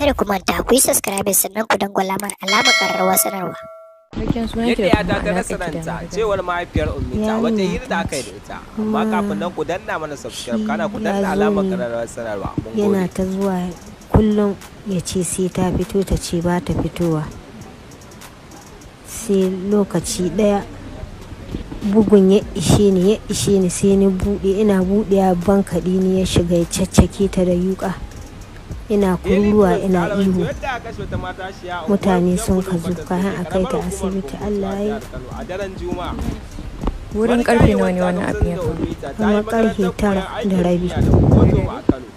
Kada ku manta ku yi subscribe sannan ku dangwala mana alamar ƙararrawar sanarwa. Cikakken sunanki Yadda da ya kuma ta ta alaƙar rasa ki da ranta, marigayi. cewar mahaifiyar Ummita, wata Yarinya hira da ta aka yi ce da ita. Amma kuma kafin nan, ku danna mana subscribe, shi kana ku ya danna zo alamar ne ƙararrawar sanarwa. Mun yana gode. ta zuwa kullum, ya ce sai ta fito, ta ce ba ta fitowa. Sai lokaci ɗaya bugun ya ishe ni, ya ishe ni, sai ni buɗe. Ina buɗewa, bankaɗi ni ya shiga, ya caccake ta da yuƙa. Ina Daily kururuwa, Trust ta ina rawaito ihu. yadda aka kashe wata matashiya a unguwar Mutane sun Jan ka zo Bulo kayan Kwatas a da ke kai ta karamar hukumar asibiti. Kumbotso a Allah ya jihar Kano a daren Juma'a. Wurin karfe nawa ne wannan abin ya faru? Ummita ta yi Kamar karfe makarantar 9 koyon da aikin rabi. jinya da ungozoma a Kano.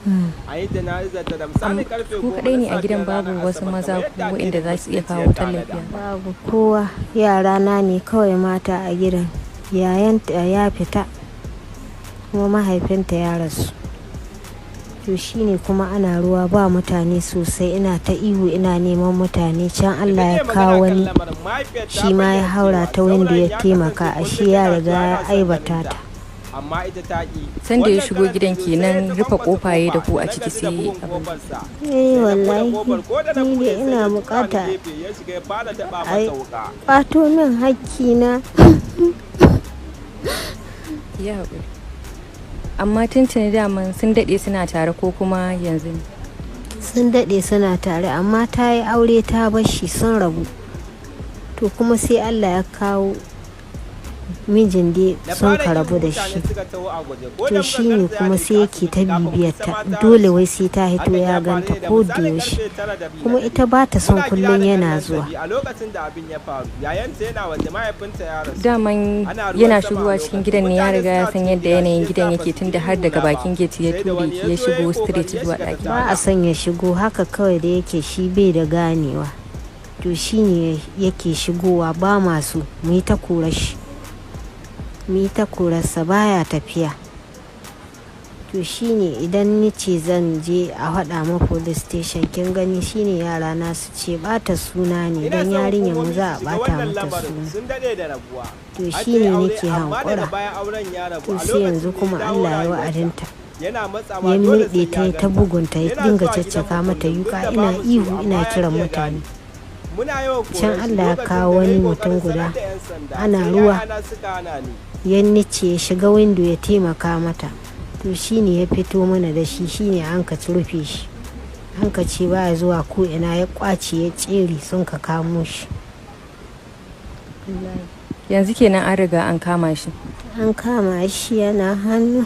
A yi jana'izar ta da misalin karfe Ku 10 kaɗai na ne a gidan, safiyar babu ranar wasu Asabar, maza kamar ko yadda waɗanda addinin za su iya Musulunci kawo ya tallafi? tanada. Babu kowa, yara na ne kawai mata a gidan. Yayanta ya fita, kuma mahaifinta ya rasu. To shine kuma ana ruwa, ba mutane sosai. Ina ta ihu ina neman mutane, can Da Allah ya take magana kawo kan wani, lamarin, mahaifiyar ta shi ma ya bayyana haura cewa ta windo saurayin ya ya taimaka, kasance ashe kullum ya yana riga zuwa ya yana son aibata ganinta, ta. amma ita ta ƙi. Sanda ya Wannan shigo karan da gidan zo, sai kenan, ya ta rufe kwankwasa kofa ya da kofa, ku a na ciki gaji da sai bugun abin. kofarsa. Eh, Sai na buɗe wallahi kofar, ko da na ni buɗe dai sai ina ya tura ni bukata gefe, ya shiga ya fara taɓa ai mata wuƙa. kwato min hakkina. Ki yi haƙuri. Amma tuntuni daman sun daɗe suna tare ko kuma yanzu ne? Sun daɗe suna tare, amma ta yi aure ta bar shi, sun rabu. To kuma sai Allah ya kawo mijin dai Da sun fara ka rabu ihu, da mutane shi. suka taho a guje. Ko da To muka shine garzaya kuma da sai ita yake ta asibiti, kafin mu bibiyar isa ta. ma ta Dole rasu. wai sai ta hito Hakan ya ya faru ganta ne da ko da misalin yaushe. karfe 9:30 na Kuma dare. ita ba ta son Muna gida kullum da yana ƙannensa zuwa. 2 a lokacin da abin ya faru. Yayanta yana waje, mahaifinta ya rasu. Daman Ana ruwan yana sama a shigowa cikin lokacin. gidan ne, ya Mutane riga ya suna san cikin yadda gida, shi yanayin yasa gidan ba yake, su ji tunda har ihu daga na ba. bakin gate ya Sai da ture wani ki ya ya zo ya yi shigo kokari straight ya zuwa shiga ta ɗakin. Ba a taga. son ya shigo haka kawai, da yake shi bai da ganewa. To shine yake shigowa, ba masu mu yi ta kora shi, mu yi ta korarsa, baya tafiya. To shine idan ni ce zan je a haɗa ma police station, kin gani, shine yara na su ce bata suna ne, Ina don son yarinyar mu hukumomi za su a shiga bata wannan mata lamarin. suna. Sun daɗe da rabuwa. To Har ta yi shine aure, nake amma daga hankura. baya auren ya rabu. To A sai lokacin yanzu da ya kuma dawo Allah ya rayuwarta, wa'adinta. yana matsawa Ya dole murɗe sai ta, ya ya ta ganta. bugunta, ya Yana dinga zuwa gidan caccaka mu mata kullum, duk yuka, da ina babu su, ihu amma ina ya kiran ƙi ya mutane. gane. Muna yawan Can korar shi. Allah ya Lokacin kawo da na wani yi mutum kokarin guda, sanar da 'yan sanda, ana sai ruwa, 'ya'yana suka hana ni. ya nice ya shiga windo ya taimaka mata. To shine ya fito mana da shi, shine an ka rufe shi, an ka ce baya zuwa ko ina, ya kwace ya tsere, sun ka kamo shi. Wallahi. Yanzu kenan an riga an kama shi? An kama shi, yana hannu.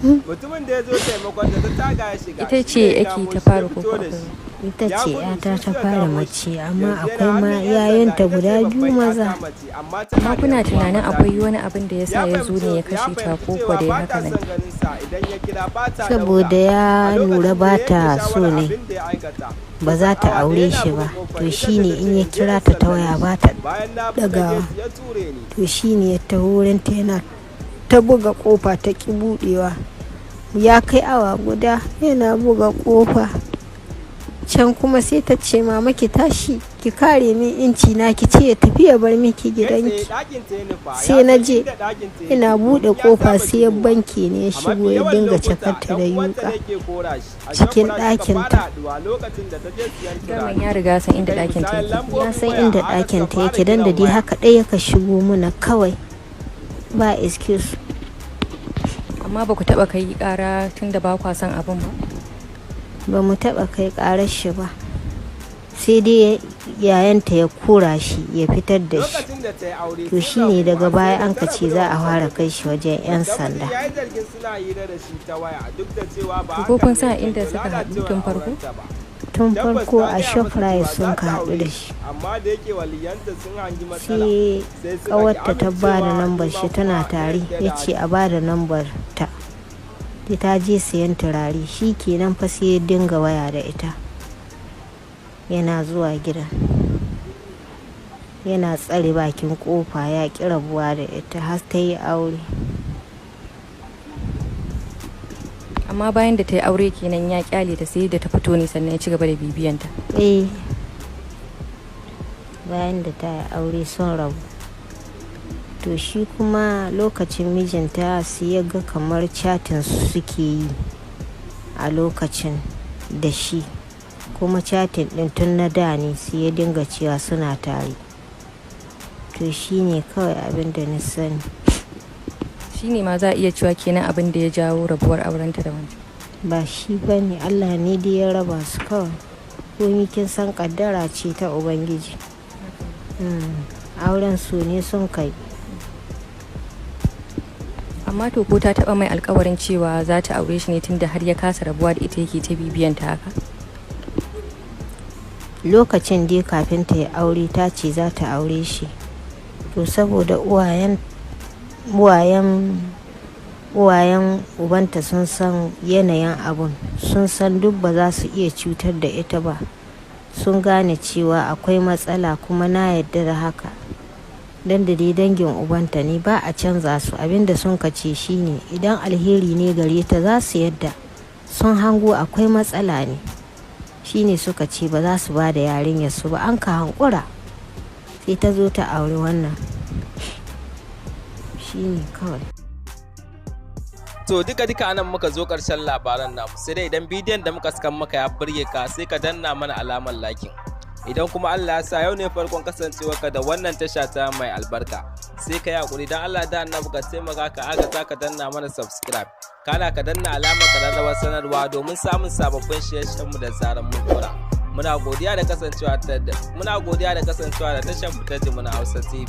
Mutumin da ya zo taimakon ta, ta taga ya shiga. Ita Shi ce ne ya yake kamo ta shi, ya fara ko fito ko da akwai shi. Ita Ya ce gudu, yata su ta suka fara kamo shi. mace, amma Yanzu yana akwai ma hannun 'yan sanda. yayanta Ita ce guda biyu babban maza. 'yata mace, amma tana Amma da kuna 'yan uwa tunanin maza akwai 2. wani abin da ya sa Ya ya zo ne fahimci ya ya kashe ta fahimci ko cewa kuwa dai ba haka ta nan? son ganin sa, idan ya kira ba ta ɗauka. Saboda ya A lura lokacin da ba ya yanke ta so shawarar ne, abin da ya aikata, ba za kusan ta awa ɗaya aure yana shi buga ba. kofar, To ita ce shine ta ce in ya in je kira in ta ta sallame waya shi. ba ta Bayan na buɗe ɗagawa. gate ya ture ni. To shine ya taho wurinta yana ta buga kofa, ta ki buɗewa. Ya kai awa guda yana buga kofa. Can kuma sai ta ce, "Mama, ki tashi ki kare min inci na, ki ce ya tafi ya bar miki Kai tsaye gidanki." ɗakin ta ya nufa, ya Sai na san je inda ɗakin ta yake ina buɗe domin ya kofa, saba sai ya shigowa. banke ne ya A shigo mafi ya yawan dinga lokuta cakarta ɗan da uwanta yuka ne ke kora shi. A cikin Shoprite suka ɗakin fara ta. haɗuwa lokacin da ta je siyan Daman turare. ya riga san inda Suka yi ɗakin ta musayar yake. Ya lambobin san waya, inda a haka ɗakin suka ta fara yake, dan da kiran dai waya. haka ɗaya ka shigo muna kawai, ba excuse. Amma ba ku taɓa kai ƙara tunda ba kwa son abin ba? Ba mu taɓa kai ƙarar shi ba, sai dai yayanta ya kora shi, ya fitar da shi. Lokacin da ta yi aure To sun shine rabu, daga har sai baya da an ta ka rabu ce da za a wancan fara mijin. kai shi wajen 'yan Wancan mijin sanda. ya yi zargin suna hira da shi ta waya, duk da cewa ba To ko hakan kun ne san ya inda janyo suka haɗu lalacewar tun farko? aurenta ba. Tun Tabbas farko ta a gaya masa Shoprite cewa sun za ka ta haɗu aure da shi, shi. amma da yake waliyanta sun hangi matsala, Sai sai suka ki ƙawarta ta ba da amincewa, nambar ni ma shi, tana kuma na tare, yarda ya da ce haka. a ba da nambar ta. Ta je sayan turare, shi kenan fa sai ya dinga waya da ita. Yana zuwa gidan, yana tsare bakin kofa, ya ƙi rabuwa da ita har ta yi aure. Amma bayan da ta yi aure kenan ya kyale ta, sai da ta fito ne sannan ya ci gaba da bibiyanta? Eh, bayan da ta yi aure sun rabu. To shi kuma lokacin mijinta sai ya ga kamar chatting su suke yi a lokacin da shi. Kuma chatting ɗin tun na da ne, sai ya dinga cewa suna tare. To shine kawai abin da na sani. Shine ma za a iya cewa kenan abin da ya jawo rabuwar aurenta da wancan. Ba shi ba ne, Allah ne dai ya raba su kawai. Komi kin san kaddara ce ta Ubangiji. Auren su ne sun kai. Amma to ko ta taba mai alkawarin cewa za ta aure shi ne, tunda har ya kasa rabuwa da ita yake ta bibiyan ta haka? Lokacin dai kafin ta yi aure ta ce za ta aure shi. To saboda uwayen uwayen uwayen ubanta sun san yanayin abun, sun san duk ba za su iya cutar da ita ba. Sun gane cewa akwai matsala, kuma na yarda da haka. Don da dai dangin ubanta ne, ba a canza su. Abinda sun kace shine idan alheri ne gare ta za su yadda. Sun hango akwai matsala ne, shine suka ce ba za su ba da yarinyar su ba. An ka hankura, sai ta zo ta auri wannan. Shine kawai. To duka duka anan muka zo ƙarshen labaran namu. Sai dai idan bidiyon da muka saka maka ya burge ka, sai ka danna mana alamar liking. Idan kuma Allah ya sa yau ne farkon kasancewarka da wannan tasha ta mai albarka, sai ka yi hakuri, dan Allah da Annabi ka taimaka ka agaza ka danna mana subscribe. Kana ka danna alamar kararrawar sanarwa domin samun sababbin shirye-shiryenmu da zaran mun dora. Muna godiya da kasancewa da tashar mu ta Jimina Hausa TV.